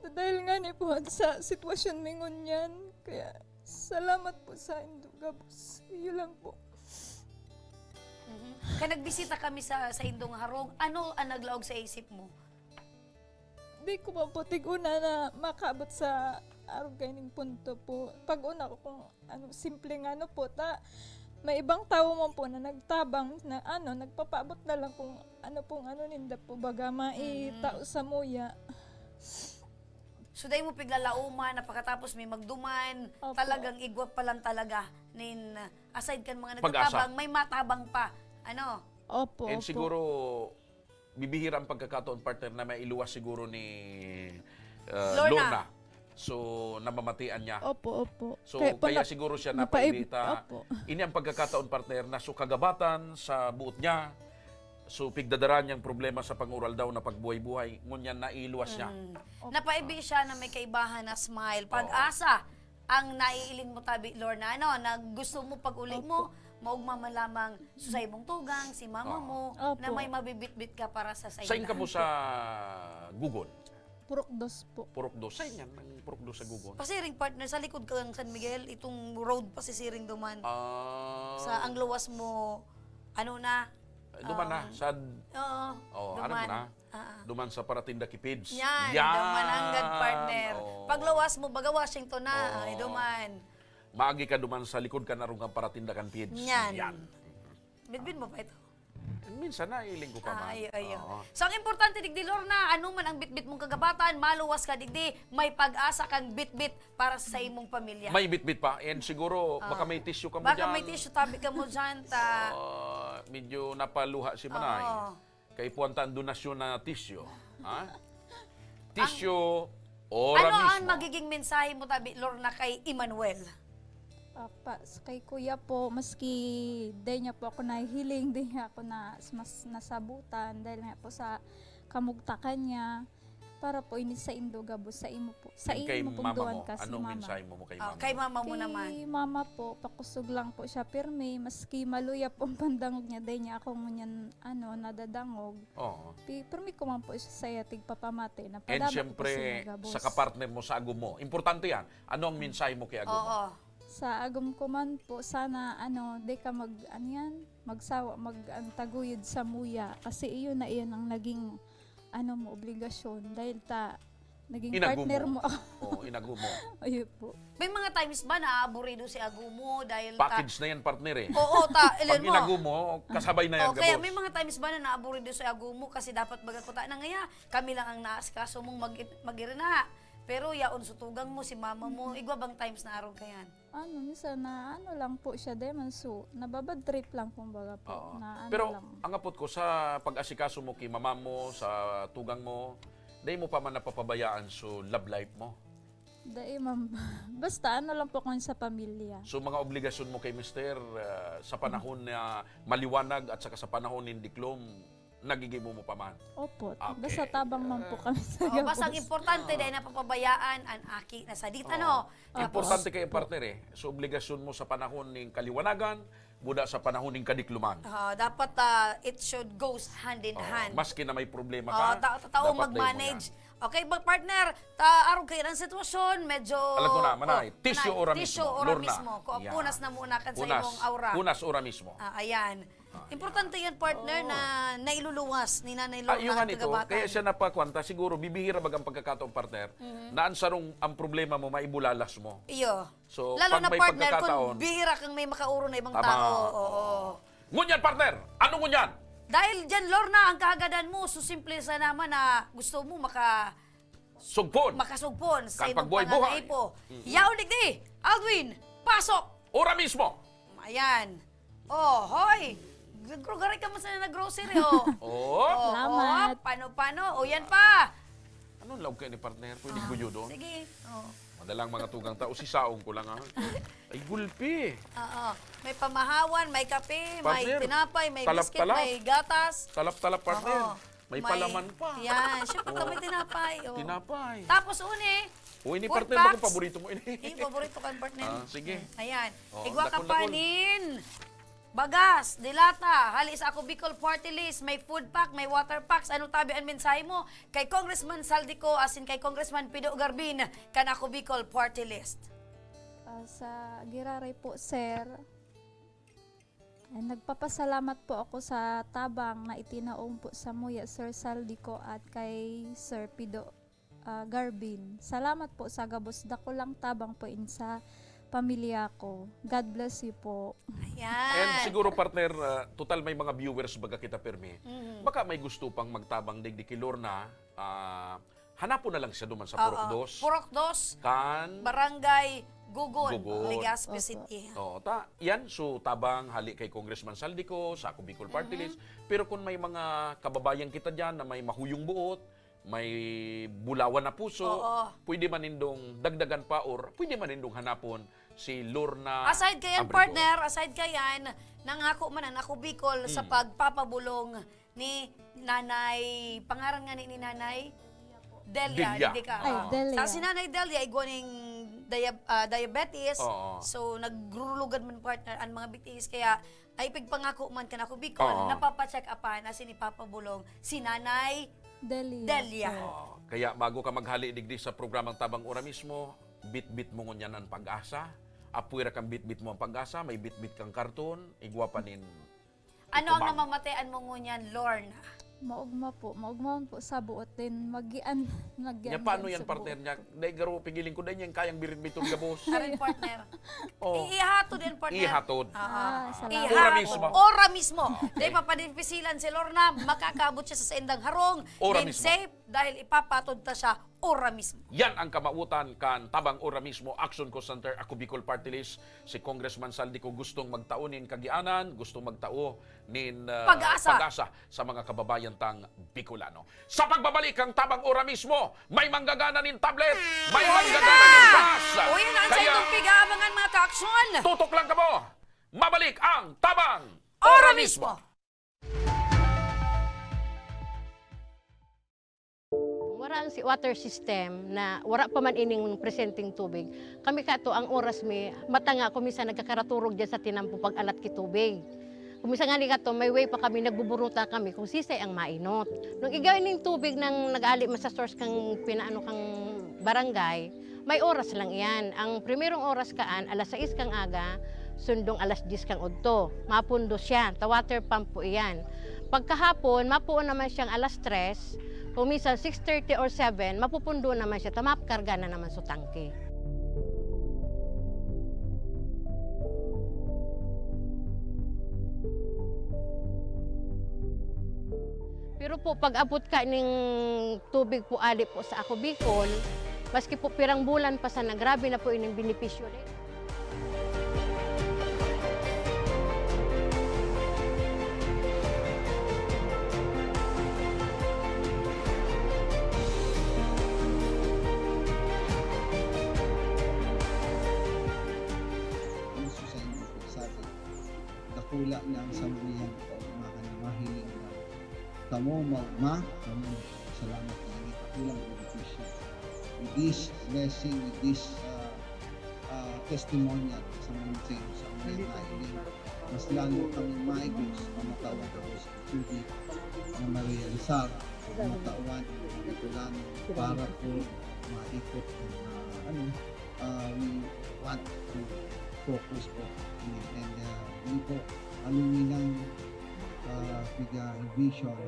Dahil nga ni po sa sitwasyon mi ngunyan. Kaya, salamat po sa indo gabos. Yun lang po. Mhm. Kaya nagbisita kami sa, sa indong harong. Ano ang naglaog sa isip mo? Di ko pa po tig-una na makaabot sa arog kaining punto po. Pag-una ko kung ano, simple nga ano po, ta, may ibang tawo man po na nagtabang na ano, nagpapaabot na lang kung ano pong ano ninda po, baga maitao Mm. sa muya. So, dai mo piglalauman na pagkatapos may magduman, Opo. talagang igwa pa lang talaga nin, aside kan mga Pag-asa. nagtatabang, may matabang pa. Ano? Opo, And opo. siguro, bibihira ang pagkakataon, partner, na mailuwas siguro ni, uh, Lorna. Lorna. So, namamatian niya. Opo, opo. So, Kaya po kaya na-, siguro siya napaib-, napaibita. opo. Ini ang pagkakataon, partner, na so kagabatan sa buot niya, so pigdadara niyang problema sa pang-ural daw na pagbuhay-buhay, ngunyan nailuwas niya. Mm. Opo. Napaibi siya na may kaibahan na smile. Oo. Pag-asa ang naiiling mo, tabi, Lorna, ano, na gusto mo pag-uli mo, Opo. maugma man lamang sa saimong tugang, si mama Oo. mo, Opo. na may mabibitbit ka para sa sayo Sain na. kamo sa Gugon? Purok Dos po. Purok Dos. Sain yan, ang Purok Dos sa Gugon? Pasiring, partner, sa likod kang San Miguel, itong road pasisiring duman. Ah. Sa ang luwas mo, ano na, Duman na, um, sad-, oo, oh, aram ko duman. na. Ah, ah. Duman sa paratinda ki Pids. Yan, Yan! duman anggad, partner. Oo. Pagluwas mo, baga Washington na, Oo. ay, duman. Maagi ka duman sa likod kan arog kan paratinda kan Pids. Yan. Yan. Bitbit mo pa ito? Minsan, nailing ko pa Ah, man. ayo, ayo. Oo. So, ang importante, digdi, Lorna, ano man ang bitbit mong kagabatan, maluwas ka, digdi, may pag-asa kang bitbit para sa imong pamilya. May bitbit pa. And siguro, Ah. baka may tissue ka mo Baka dyan. may tissue, tabi ka mo dyan, ta. Ah, medyo napaluha si Manay. Oo. Kaipuhan ta ang donasyon na tissue. Ha? Tissue, ora Ano ang mismo. magiging mensahe mo, tabi, Lorna, kay Emmanuel? Papa, s-, kay Kuya po, maski di niya po ako nahihiling, di niya ako na, mas nasabutan dahil nga po sa kamugtakan niya. Para po ini sa indo gabos, sa imo po. Sa And kay imo pong mama duwan mo, ka si anong mama. mensahe mo, mo kay Oh, mama kay mo? mama mo Kay naman. mama po, pakusog lang po siya pirmi, maski maluya po ang pandangog niya, dai niya ako ngunyan, ano, nadadangog. Oo. Pi-, pirmi ko man po siya saya tigpapamati na And padama ko po siyempre, sa gabos. sa kapartner mo, sa agom mo. Importante yan. Ano ang mensahe mo kay agom mo? Oo. Sa agom ko man po, sana, ano, di ka mag, ano yan, magsawa, mag, ano, taguyod sa muya. Kasi iyon na iyon ang naging, ano mo, obligasyon. Dahil ta, naging Inagom partner mo. mo. Oo, inagom mo. Ayun po. May mga times ba na aaburido si agom mo dahil ta Package na yan, partner, eh. Oo, ta, Pag ilan mo? inagom mo, kasabay na yan, Oh, kaya gabos. may mga times ba na naaburido si agom mo kasi dapat baga ko ta, nangaya, kami lang ang naasikaso mong mag-, mag-irina. Pero yaon, sutugang mo, si mama mo, Mm. igwa bang times na arog ka yan? Ano, minsan na ano lang po siya, di man so, nababad trip lang kumbaga po, Oo. na ano Pero lang. ang apot ko, sa pag-asikaso mo ki mama mo, sa tugang mo, dai mo pa man napapabayaan so love life mo? Dai man. Basta ano lang po kung sa pamilya. So, mga obligasyon mo kay mister, ah, sa panahon na maliwanag at saka sa panahon nin diklom, nagigibo mo pa man? Opo. Okay. Basta tabang man po Ah. kami sa Oo, basta ang gabos. importante, Oo. dai napapabayaan an aki na sadit, Oo. ano? Importante Tapos kayo, partner, eh. So, obligasyon mo sa panahon ning kaliwanagan, buda sa panahon ning kadikloman. Ah, dapat, ah, it should goes hand in Oo, hand. maski na may problema Oo, ka, ta-, ta-, tao dapat dai mo mag-manage. yan. Okay, ba, partner, ta-, arog kayo ng sitwasyon, medyo Alam ko na, Manay. Oh, Tissue Manay, ora tissue mismo. ora Lorna. mismo. Ko, Yan. punas na muna kan sa Punas. imong aura. Punas ora mismo. Ah, ayan. Ah, Importante yan, partner, Oo. na nailuluwas ni Nanay Ah, Lorna yung nga ang nito, kagabatan. kaya siya napakwanta, siguro bibihira bagang pagkakataon, partner, Mhm. na ang sarong, ang problema mo, maibulalas mo. Iyo. So, Lalo pag na, may partner, pagkakataon, kung bihira kang may makauro na ibang Tama. tao. Oo. Oo. Ngunyan, partner! Ano ngunyan? Dahil dyan, Lorna, ang kahagadan mo, so simple sa naman na gusto mo maka-, Sugpon. makasugpon sa Kan imong pagbuhay-buhay. pangangaipo. Mm. Yaon digdi, Aldwin, pasok! Ora mismo! Ayan. Oh, hoy! Nagrugaray ka man sana nag-grocery, oh. Oo. Oh, Salamat. Oh, pano-pano. O, yan pa. Anong laog kayo ni partner? Pwede Ah, guyo doon? Sige. Oh. Madalang mga tugang tao, si saong ko lang, ah. Ay, gulpi. Oo. May pamahawan, may kape, may Partner, tinapay, may biscuit, talap-talap. May gatas. Talap-talap, partner. Oo. May May palaman pa. Yan. Siyempre, Oo. may tinapay, oh. Tinapay. Tapos, uni, Uy, ni food partner, baka packs. paborito mo ini. Yung paborito kan partner. Ah, sige. Ayan. Oo, Igwa ka dakul-dakul. panin. Bagas, dilata, hali sa Ako Bicol Party List, may food pack, may water packs. Ano tabi ang mensahe mo kay Congressman Saldico asin kay Congressman Pido Garbin kan Ako Bicol Party List? Ah, sa giraray po, sir, eh, nagpapasalamat po ako sa tabang na itinaom po sa muya, Sir Saldico, at kay Sir Pido ah, Garvin. Salamat po sa gabos, dakulang tabang po in sa pamilya ko. God bless you po. Ayan. And siguro, partner, ah, total may mga viewers baga kita, permi. Mhm. Baka may gusto pang magtabang digdi ki Lorna, ah, hanapon na lang siya duman sa Oo. Purok Dos. Purok Dos, Kan Barangay Gugon, Gugon. Legazpi Opo. City. Oo, ta, yan, so tabang hali kay Congressman Saldico, sa Ako Bicol Party Mhm. List. Pero kung may mga kababayan kita dyan na may mahuyong buot, may bulawan na puso, Oo. pwede man nindong dagdagan pa or pwede man nindong hanapon si Lorna Aside kayan, Abrigo. partner, aside kayan, nangako man an Ako Bicol sa Mm. pagpapabulong ni Nanay, pangaran nga ni, ni Nanay? Delia, Delia. Delia. Ay, Ah. Delia. Sa si Nanay Delia, igwa ning dia-, ah, diabetes. Oo. So, nagrurulugan man, partner, ang mga B T S. Kaya, ay pagpangako man kan Ako Bicol, Oo. napapacheck upan asin ipapabulong si Nanay Delia. Delia. Oo. Kaya bago ka maghali digdi sa programang Tabang Ora Mismo, bitbit mo ngunyan an Pag-asa. Apoy ra kan bitbit mo an Pag-asa, may bitbit kang karton, igwa pa nin Ano ang ikumang. namamatean mo ngunyan, Lorna? Maogma po. Maogma man po sa buot din. Magian, magian Nya, paano din yan, sa partner buot. niya? Dahil garo, pigiling ko, dahil niya kayang birit-biton gabos. Arin, partner. Oh. I-, ihatod yan, partner. Ihatod. Ah, Ah, ah. salamat Ihatod. Ora po. mismo. Ora mismo. Okay. Dahil papadipisilan si Lorna, makakaabot siya sa saindang harong, Ora din mismo. safe, dahil ipapatod ta siya ora mismo. Yan ang kamawotan kan Tabang Ora Mismo Action Call Center, Ako Bicol Party List, si Congressman Saldico gustong magtao nin kagianan, gustong magtao nin, ah, Pag-asa. pag-asa sa mga kababayan tang Bicolano. Sa pagbabalik kan Tabang Ora Mismo, may manggagana nin tablet, may Uy, manggagana na! nin cash. Uy, na ang Kaya, saindong pig-aabangan, mga kaaksyon. tutok lang kamo. Mabalik ang Tabang Ora Ora Mismo. Mismo. Wara ang si-, water system na wara pa man ining presenteng tubig. Kami kato, ang oras mi, mata nga ako minsan nagkakaraturog diyan sa tinampo pag-alat ki tubig. Kung minsan ngani kato, may way pa kami, nagbuburuta kami kung sisay ang mainot. Nung igay ning tubig nang nag-ali man sa source kang pinaano kang barangay, May oras lang iyan. Ang primerong oras kaan, alas sais kang aga, sundong alas dyes kang udto. Mapundo siya, ta water pump po iyan. Pagkahapon, mapuon naman siyang alas tres, kung minsan six thirty or seven, mapupundo naman siya, ta makarga na naman sa tangke. Pero po, pag-abot ka ning tubig po ali po sa Ako Bicol, maski po pirang bulan pa sana, grabe na po ining benepisyo rin. Ang susayin ko sa atin, dakula na ang samuyang kaugmahan na mahiling na kamo, ma-, ma-, kamo, salamat na ini, dakulang benepisyo. With this blessing, with this, ah, ah, testimonial sa mga sa mga na ini, mas lalo kami maigos, mamatawan ko sa tubig na marealisar, mamatawan ang mga Bicolano para po maikot ang, ah, ano, ah, we want to focus po. And, ah, yun po, aluminang, ah, piga vision.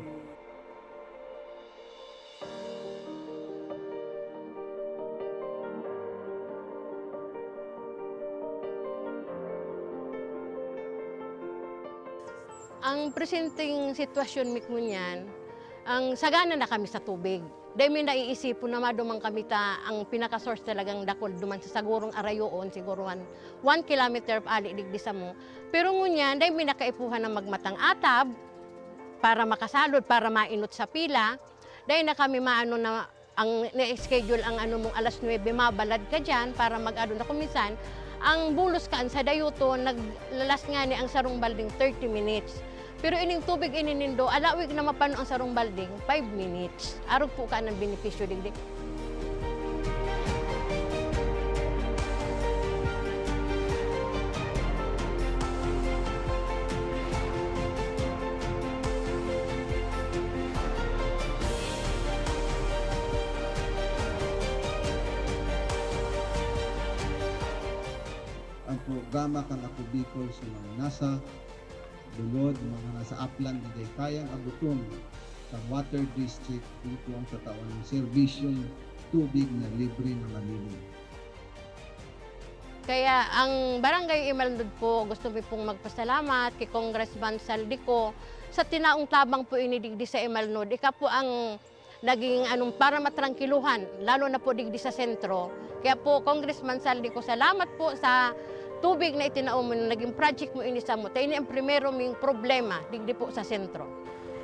Ang presenteng sitwasyon mi ngunyan, ang sagana na kami sa tubig. Dai mi naiisipon na maduman kami ta ang pinaka-source talagang dakul duman sa sagurong arayoon, siguro one, one kilometer pa ali digdi samo. Pero ngunyan, dai mi nakaipuhan na magmatang atab para makasalod, para mainot sa pila. Dai na kami maano na ang na-schedule ang ano mong alas nuebe, mabalad ka diyan para mag-ano na kung minsan, ang bulos kaan sa dayuton, naglalas ngani ang sarong balding thirty minutes. Pero ining tubig ini nindo, alawig na mapano ang sarong balding, five minutes. Arog po ka ng benepisyo digdi. Ang programa kan Ako Bicol sa mga nasa lulod, mga nasa aplan na dai kayang aboton kan water district, dito ang tatawan ng serbisyong tubig na libre na malinis. Kaya ang Barangay Imalnod po, gusto mi pong magpasalamat kay Congressman Saldico sa tinaong tabang po ini digdi sa Imalnod. Ika po ang naging, anong, para matrangkiluhan, lalo na po digdi sa sentro. Kaya po, Congressman Saldico, salamat po sa tubig na itinao mo, na naging project mo ini samo. Ta ini ang primero ming problema digdi po sa sentro.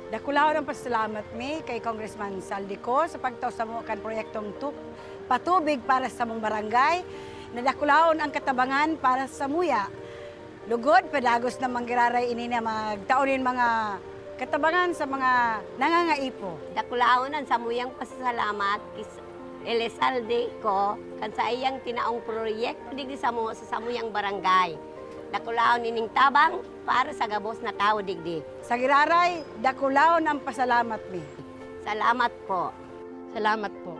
Dakulaon ang pasalamat mi kay Congressman Saldico sa pagtao samo kan proyektong tu-, patubig para sa samong barangay. Nadakulaon ang katabangan para sa muya. Lugod, padagos na manggiraray ini na magtao nin mga katabangan sa mga nangangaipo. Dakulaon an samuyang pasasalamat kis Elizalde ko kan saiyang tinaong proyekto digdi samo sa samuyang barangay. Dakulaon ining tabang para sa gabos na tawo digdi. Sa giraray, dakulaon ang pasalamat mi. Salamat po. Salamat po.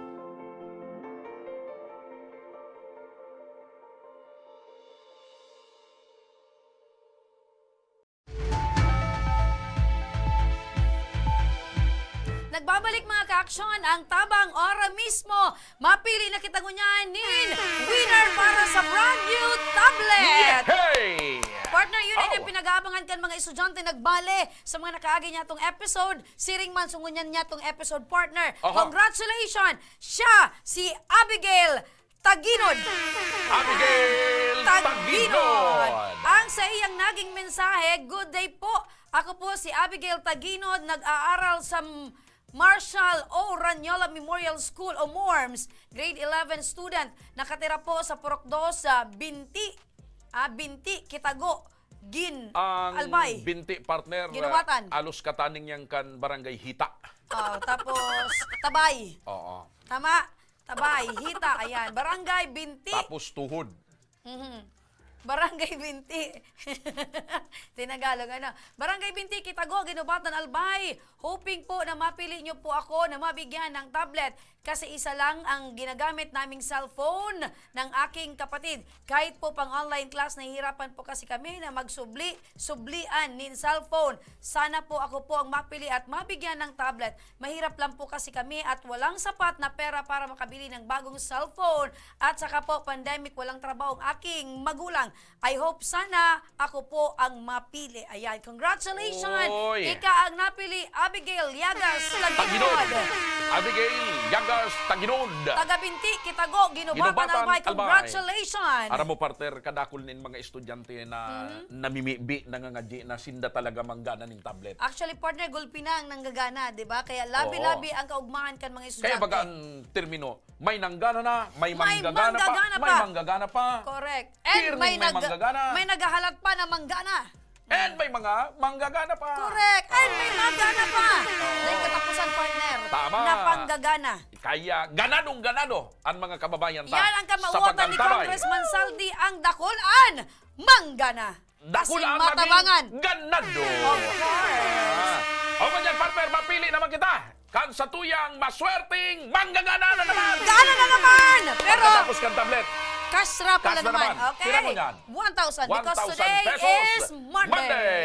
Nagbabalik, mga ka-aksyon, ang tabang ora mismo. Mapili na kita ngunyan nin winner para sa brand new tablet. Yehey! Partner, yun Oh. ang pinag-aabangan kan mga estudyante nagbale sa mga nakaagi niya tong episode. Siring man, so ngunyan niya tong episode, partner. Aha. Congratulations! Siya si Abigail Taginod. Abigail Taginod. Taginod. Ang sa iyang naging mensahe, "Good day po. Ako po si Abigail Taginod, nag-aaral sa M-, Marshall O. Ranyola Memorial School o morms, grade eleven student. Nakatira po sa Purok dos, sa Binti, ah, Binti, Kitago, Gin, Ang Albay. Binti, partner, Ginubatan. Ah, alos kataning yang kan Barangay Hita. Oh, tapos, Tabay. Oo. Tama? Tabay, Hita, ayan. Barangay Binti. Tapos tuhod. Mhm. Barangay Binti. Tinagalog, ano? Barangay Binti, Kitago, Ginubatan, Albay. Hoping po na mapili niyo po ako na mabigyan ng tablet kasi isa lang ang ginagamit naming cellphone ng aking kapatid. Kahit po pang online class, nahihirapan po kasi kami na magsubli, sublian nin cellphone. Sana po ako po ang mapili at mabigyan ng tablet. Mahirap lang po kasi kami at walang sapat na pera para makabili ng bagong cellphone. At saka po, pandemic, walang trabaho ang aking magulang. I hope sana ako po ang mapili. Ayan, congratulations! Oy! Ika ang napili, Abigail Yagas Taginod. Taginod. Abigail Yagas Taginod. Taga Binti, Kitago, Ginubatan, Ginubatan, Albay. Albay. Congratulations! Aram mo, partner, kadakul nin mga estudyante na Mhm. namimibi, nangangadyi na sinda talaga manggana ning tablet. Actually, partner, gulpi na ang nanggagana, di ba? Kaya labi-labi Oo. ang kaugmahan kan mga estudyante. Kaya baga ang termino, may nanggana na, may May manggagana pa, manggagana may pa. manggagana pa. Correct. And Pirming may may nag-, manggagana. may naghahalat pa na manggana. And may mga manggagana pa. Correct. And may manggana pa. Oo. May katapusan, partner. Tama. Na panggagana. Kaya ganadong ganado ang mga kababayan ta Yan ang sa kamauotan ni pagkantabay. Congressman Saldi, ang dakulaan manggana. Dakul Kasi ang matabangan. naging ganado. Of course. Ah. O, ngunyan, partner, mapili naman kita. Kan satuyang maswerteng manggagana na naman. Gana na naman! Pero Pagkatapos kan tablet. cash raffle Cash na na naman. naman. Okay. Pira mo yan? One thousand, because One thousand today pesos. is Monday. Monday.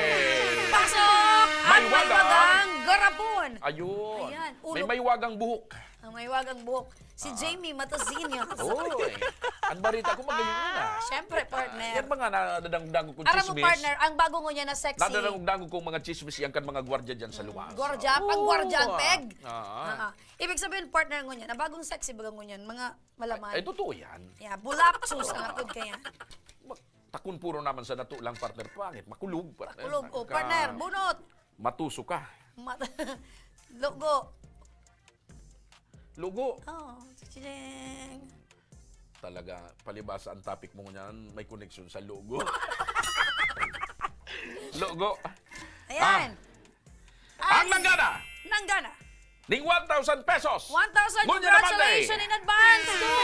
Pasok ang Maywagang maywagang garapon. Ayun. Ayan, May ulo. maywagang buhok. Ang maywagang buhok. Si Ah. Jamie Matasinya. Oy. Ang balita ko, magaling yun, ah. Siyempre, partner. Ah, yan mga nadadangog-dangog kong Aram mo, tsismis. Partner, ang bago ngunyan na sexy. Nadadangog-dangog kong mga tsismis yan kan mga gwardya dyan sa luwas. Gwardya? Oo. Pag gwardya ang peg? Ah. Ah, ah. Ibig sabihin, partner, ngunyan, ang bagong sexy, baga ngunyan, mga malaman. Ay, totoo yan. Yeah, bulapsos ang atod kaya. Takon puro naman sa nato lang, partner, pangit, makulog, partner. Makulog. O, partner, bunot. Matuso ka. Mat-, lugo. Lugo. Oh, chiching. Talaga, palibasa ang topic mo niyan, may koneksyon sa lugo. Lugo. Ayan. Ah. Ang nanggana. Nanggana. Ning one thousand pesos. One thousand, ngunyan naman, congratulations eh. In advance to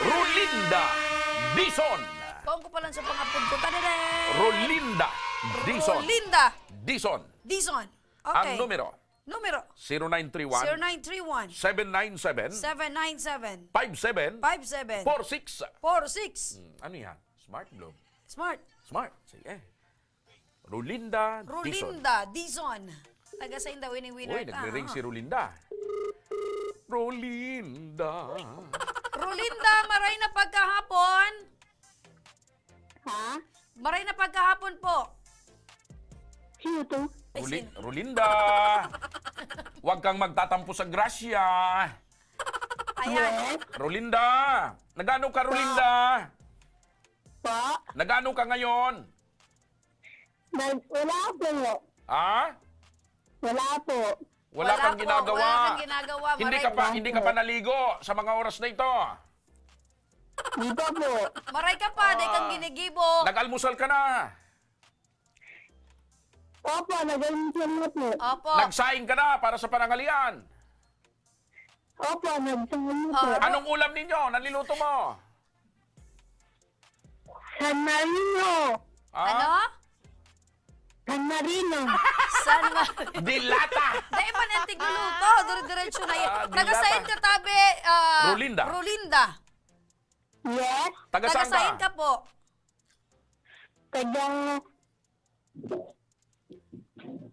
Rolinda Dizon. Kung ko palang sa pangapod ko, tadadam! Rolinda Dizon. Rolinda Dizon. Dizon. Okay. Ang numero. Numero. Zero nine three one. Zero nine three one. Seven nine seven. Seven nine seven. Five seven. Five seven. Four six. Four six. Hmm, ano yan? Smart, Globe? Smart. Smart. Sige. Rolinda Dizon. Rolinda Dizon. Taga sain daw ini winner? Uy, ta, nagre-ring ha? Si Rolinda. Rolinda. Rolinda, maray na pagkahapon. Ha? Maray na pagkahapon po. Sino to? Ay, Roli-, sino? Rolinda. Huwag kang magtatampo sa grasya. Ayan. Yes. Rolinda. Nagano ka, Rolinda? Pa? Nagano ka ngayon? Nag-, wala po. Ha? Wala po. Wala kang ginagawa. Wala po. Wala kang ginagawa. Hindi ka pa, hindi ka pa naligo sa mga oras na ito? Di pa po. Maray ka pa, dai kang ginigibo. Ah. Nag-almusal ka na? Opo, nag-almusal na po. Opo. Nagsaing ka na para sa panangalian? Opo, nagsaing na po. Opo. Anong ulam ninyo? Anong niluto mo? San Marino. Ah? Ano? San Marino. San Mar- Dilata. Dai man ang tigluluto, dire-diretso na yan. Ah, dilata. Taga sain ka, tabi? Ah, Rolinda. Rolinda. Yes. Taga saan ka? Taga sain ka po? Taga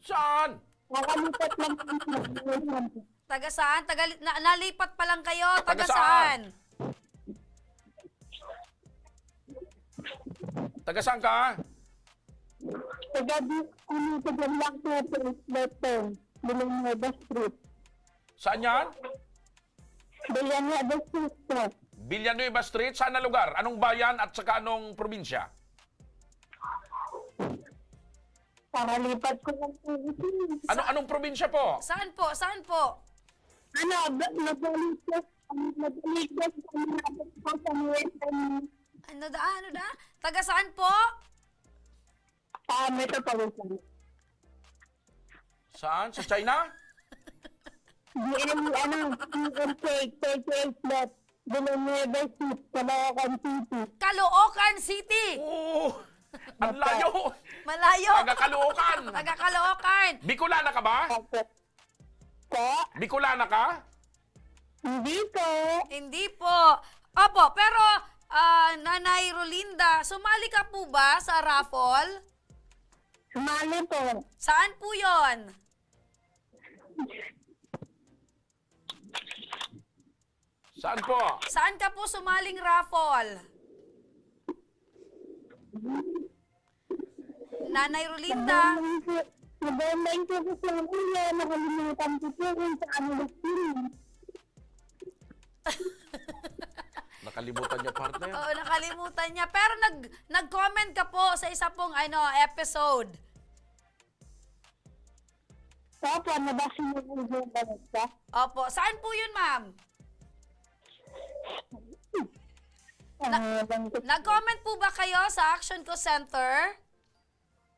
Saan? Nakalipat lang po. Taga saan? Taga li-, na-, nalipat pa lang kayo? Taga saan? Taga saan? Taga saan ka? Taga di-, ano, taga Blanco po, Leto, Villanueva Street. Saan yan? Villanueva Street po. Villanueva Street, saan na lugar? Anong bayan at saka anong probinsya? Kakalipat ko lang po ito. Ano, anong probinsya po? Saan po? Saan po? Ano, ba-, Nabaliches, ano, Nabaliches, ano, po sa Nueva. Ano da, ano da? Taga saan po? Ah, Metropolitan. Saan? Sa China? B M, ano, P M K, thirty-eight lot, Villanueva Street, Caloocan City. Caloocan City! Oo! Ang layo! Malayo! Taga Caloocan! Taga Caloocan! Bicolana ka ba? Opo. Po? Bicolana ka? Hindi po. Hindi po. Opo, pero, ah, Nanay Rolinda, sumali ka po ba sa raffle? Sumali po. Saan po yon? Saan po? Saan ka po sumaling raffle? Nanay Rolinda. Nag-online po, nag-online po ako sa una, nakalimutan ko po kung saan nag-film. Nakalimutan niya, partner? Oo, nakalimutan niya. Pero nag-, nag-comment ka po sa isa pong, ano, episode. Opo, nabasa niyo po yung balita? Opo. Saan po yun, ma'am? Na-, Ah, bangkit. Nag-comment po ba kayo sa Action Call Center?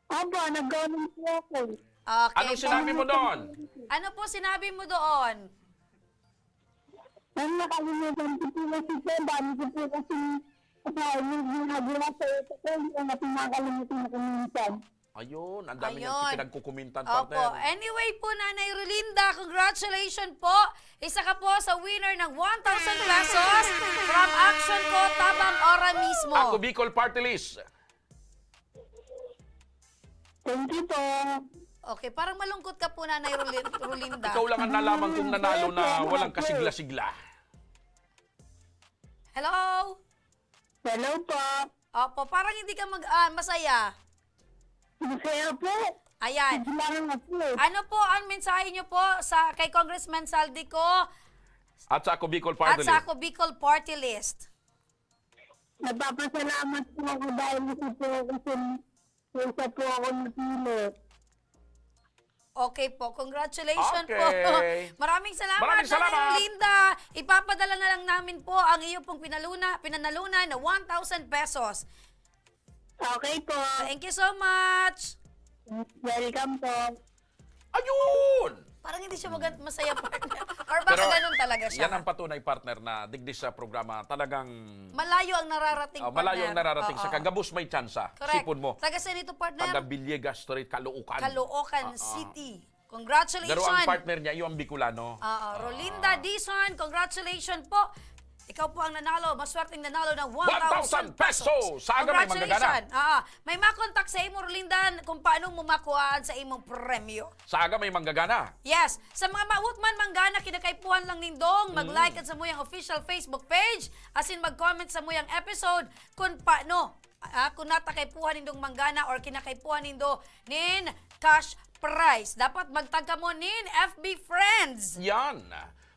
Opo, nag-comment po ako. Okay. Anong sinabi mo doon? Ano po sinabi mo doon? Ang nakalimutan ko po kasi po, dami ko po kasi, ah, yung ginagawa sa utak ko, yung mga pinakalimutan ko minsan. Ayun, ang dami niyang Ayun. Pinagkukumintan, Opo. Partner. Anyway po, Nanay Rolinda, congratulations po. Isa ka po sa winner ng one thousand pesos from Action Co. Tabang Ora mismo. Ako Bicol Party List. Thank you po. Okay, parang malungkot ka po, Nanay Rolin-, Rolinda. Ikaw lang ang nalaman kong nanalo na walang kasigla-sigla. Hello? Hello po. Opo, parang hindi ka mag-, ah, masaya. Masaya po. Ayan. Sige lang po. Ano po ang mensahe niyo po sa, kay Congressman Zaldy Co At sa Ako Bicol Party at sa List. Ako Bicol Party List? Nagpapasalamat po ako dahil isa po ako sin-, isa po ako napili. Okay po. Congratulations po. Okay. Maraming salamat, Maraming salamat. Nanay Linda. Ipapadala na lang namin po ang iyo pong pinaluna-, pinanalunan na one thousand pesos. Okay po. Thank you so much. Welcome po. Ayun! Parang hindi siya magand-, masaya, partner. Or baka Pero ganun talaga siya? Yan ang patunay, partner, na digdi sa programa, talagang Malayo ang nararating, Oh, malayo ang partner. nararating sa Oo. kagabos may tsansa. Correct. Sipon mo. Taga saan ito, partner? Taga Villegas Street, Caloocan. Caloocan Oo. City. Congratulations. Pero ang partner niya, yung Bicolano. Oo, Oo. Rolinda Dizon, congratulations po. Ikaw po ang nanalo, maswerteng nanalo ng one thousand pesos. One thousand pesos. Sa aga may manggagana. Congratulations. Oo. May makontak sa imo, Rolinda, kung paano mo makuhaan sa imong premyo. Sa aga may manggagana. Yes. Sa mga mawot man manggana, kinakaipuhan lang nindong, Mm. mag-like kan samuyang official Facebook page, asin mag-comment samuyang episode kung paano, ah, kung natakaipuhan nindong manggana or kinakaipuhan nindo nin cash prize. Dapat magtag kamo nin F B friends. Yan.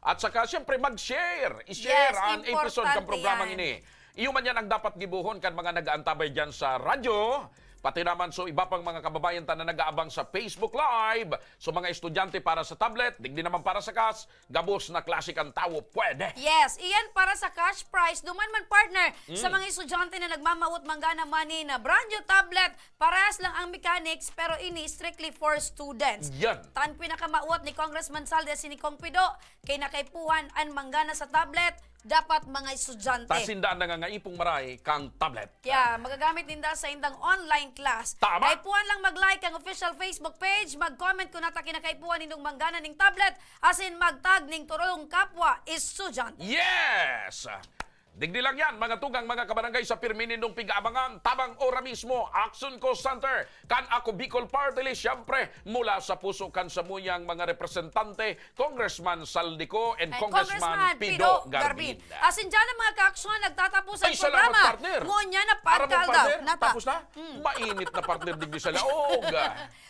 At saka, siyempre, mag-share. I-share Yes, ang episode importante kang programang yan. ini. Iyo man yan ang dapat gibohon kan mga nag-aantabay diyan sa radyo, pati naman so iba pang mga kababayan ta na nag-aabang sa Facebook Live. So, mga estudyante para sa tablet, digdi naman para sa kas, gabos na klase kan tawo, pwede. Yes, iyan para sa cash prize. Duman man, partner, sa Mm. mga estudyante na nagmamawot manggana man nin brand new tablet, parehas lang ang mechanics, pero ini strictly for students. Yan. Tan pinakamawot ni Congressman Zaldy asin ni Cong Pido, kay nakaipuhan an manggana sa tablet, dapat mga estudyante. Ta sinda an nangangaipong maray kang tablet. Kaya magagamit ninda sa indang online class. Tama. Kaipuhan lang mag-like ang official Facebook page, mag-comment kung nata kinakaipuhan nindong manggana ning tablet, asin magtag ning turong kapwa estudyante. Yes! Digdi lang yan, mga tugang, mga kabarangay, sa pirmi nindong pig-aabangan, tabang ora mismo, Action Call Center, kan Ako Bicol Party List, siyempre, mula sa puso kan samuyang mga representante, Congressman Zaldy Co and And Congressman Congressman Pido Pido Garbin. Garbin. Asin dyan ang mga kaaksyon, nagtatapos ang Ay, salamat, programa. Partner. Ngunyan na Aram mo, pagkaldaw. Partner, Nata. tapos na? Mm. Mainit na, partner, digdi sa laog.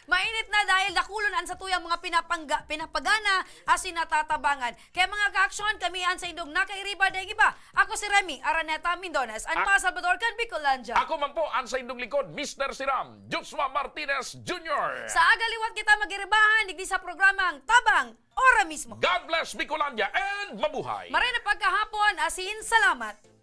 Mainit na dahil dakulon an satuyang mga pinapangga-, pinapagana asin natatabangan. Kaya mga kaaksyon, kami an saindong nakairiba daing iba. Ako si Remy Araneta Mindones, an Ak- mga Salvador kan Bicolandia. Ako man po, an saindong likod, Mister Siram, Joshua Martinez Junior. Sa aga liwat kita mag-iribahan, digdi sa programang Tabang, ora mismo. God bless Bicolandia and mabuhay! Maray na pagkahapon, asin salamat.